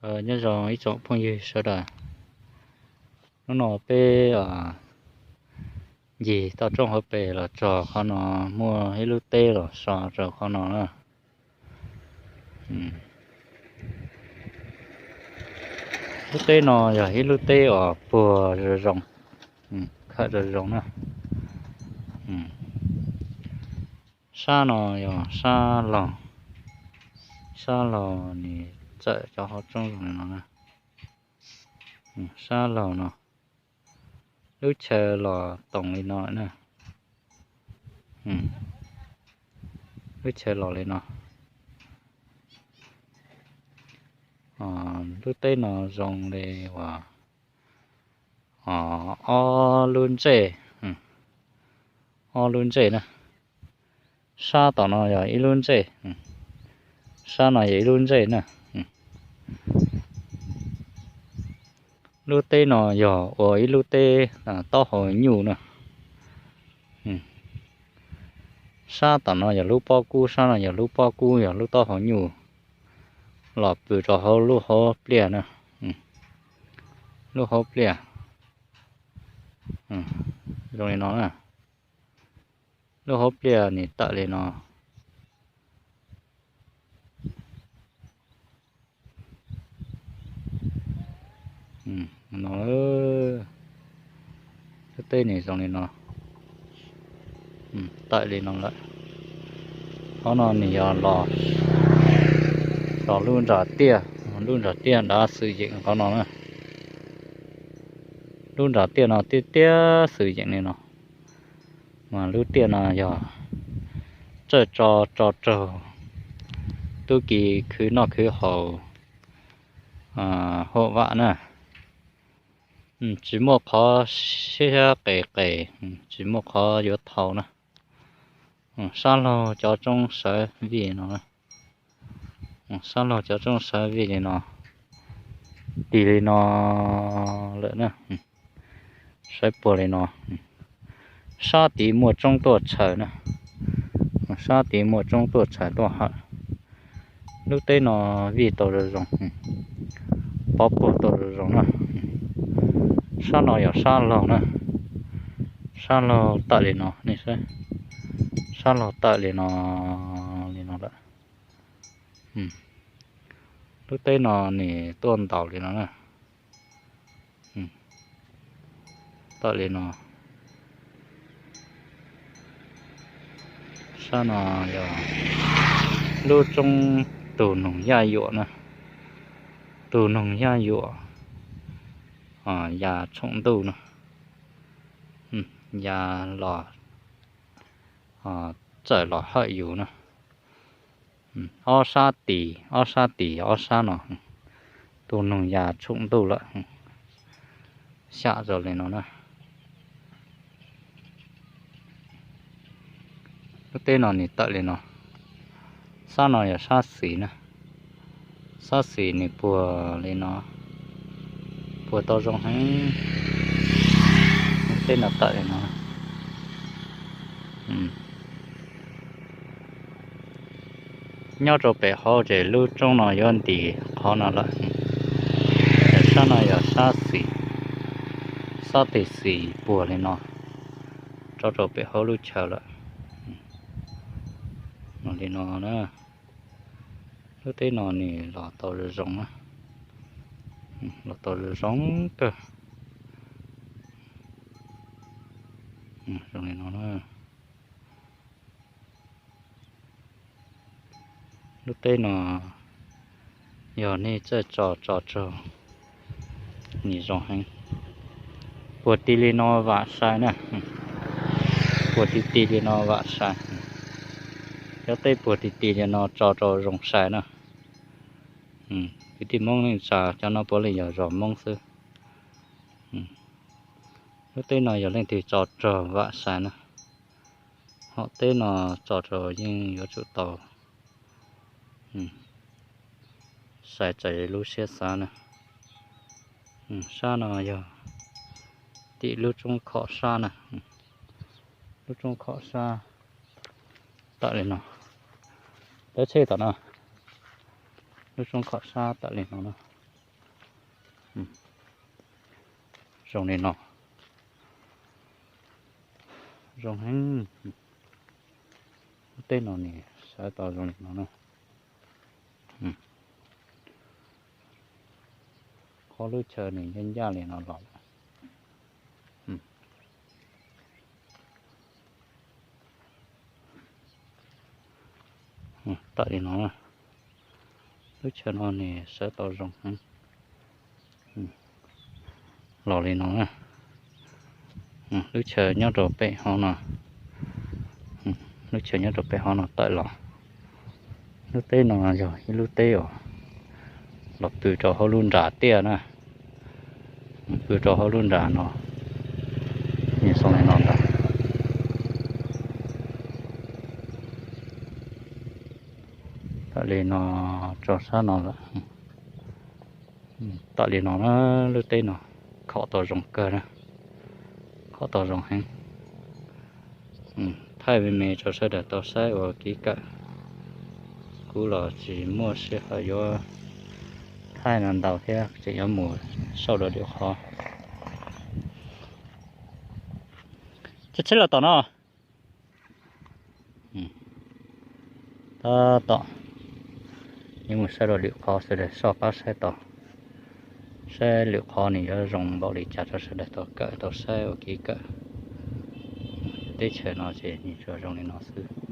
Nyob zoo ib tsoom phooj ywg sawv daws, hnub no peb ncig toj roob hauv pes los txog qhov no, muaj ib lub teb los so rau qhov no na. Lub teb no yog ib lub teb uas puag zoo zoo, khawm zoo zoo na. Sab no yog sab laug, sab laug nws txawm cov hauv roob zoo li no na. Sab laug no, lub chaw los toom li no na. Lub chaw los li no. Lub teb no zoo li uas ob lub ntsej, ob lub ntsej na. Sab tom no yog ib lub ntsej, sab no yog ib lub ntsej na. Lub teb no yog ua ib lub teb taub hau nyuj na. Sab tom no yog lub pob kub, sab no yog lub pob kub, yog lub taub hau nyuj los pw rau hauv lub hauv pliaj na. Lub hauv pliaj zoo li no na. Lub hauv pliaj nws tawm li no. No, lub teb nws zoo li no, tawm li no lawm. Qhov no nws yog los, los lub nram tiaj, lub nram tiaj dav xwm yeem qhov no na. Lub nram tiaj no tiaj tiaj xwm yeem li no, mas lub tiaj no yog txawj tso, tso raug tub ki khwv noj khwv haus, hauj vam na. Tsis muaj qhov siab qes qes, tsis muaj qhov yuav thau na. Sab laug cov roob sawv vij no, sab laug cov roob sawv vij li no, tis li no lawm na. Sawv puag li no, sab tid muaj roob tuaj tshawm na, sab tid muaj roob tuaj tshawm tuaj hawm. Lub teb no vij tau zoo zoo, pov puag tau zoo zoo na. Sab no yog sab laug na, sab laug tawm li no, nej saib, sab laug tawm li no, li no lawm. Lub teb no nws tuaj ntaus li no na. Tawm li no. Sab no yog lub roob Tus Noog Yaj Yuam na. Tus Noog Yaj Yuam, ya tshoom ntuj na, ya los txawm los hawm yus na. Ob sab tis, ob sab tis, ob sab no, tus noog ya tshoom ntuj lawm, xyam zoo li no na. Lub teb no nws tawm li no, sab no yog sab xis na, sab xis nws puag li no, puag tau zoo heev. Lub teb no tawm li no. Nyob rau pem hauv ces lub roob no yuav ntis qhov no lawm. Sab no yog sab xis, sab tes xis puag li no, rau rau pem hauv lub chaw lawm. Li no na, lub teb no nws los tau zoo zoo na, los tau zoo zoo kawg. Zoo li no na. Lub teb no yog nej txawj tso tso raug, nws zoo heev. Puag ti li no vam sai na, puag ti ti li no vam sai. Cov teb puag ti ti li no tso rau zoo sai na. Kwv tij Hmoob neej tsa cov no puav leej yog zos Hmoob xwb. Lub teb no yog leej twg tso raug vam sai na. Hom teb no tso raug yeej yuav tsum tau sai txais lub siab xav na. Sab no yog tim lub roob khom sab na, lub roob khom sab tawm li no, peb tsheb tom no, lub roob khom sab tawm li no na. Zoo li no, zoo heev. Lub teb no nws sawv tau zoo li no na. Qhov lub chaw nws ncaj ncaj li no los lawm. Tawm li no, lub chaw no nws sawv tau zoo heev. Los li no, lub chaw nyob rau pem hauv no, lub chaw nyob rau pem hauv no tawm los. Lub teb no yog ib lub teb uas los pw rau hauv lub nram tiaj na, pw rau hauv lub nram no, nws zoo li no ntag. Tawm li no, tso sab no lawm. Tawm li no na, lub teb no khom tau zoo kawg na, khom tau zoo heev. Thaij me me rau sawv daws tau saib ua kev kawm. Kuv los tsis muaj sij hawm yuav thaij no ntau thiab, tseem yuav mus xauj dua lwm qhov. Tsheb los tom no. Tab tom yuav mus saib dua lwm qhov, sawv daws soj qab saib tau, saib lwm qhov nws yuav zoo npaum li cas rau sawv daws tau kawm tau saib ua kev kawm. Teb chaws no ces nws tsuas zoo li no xwb.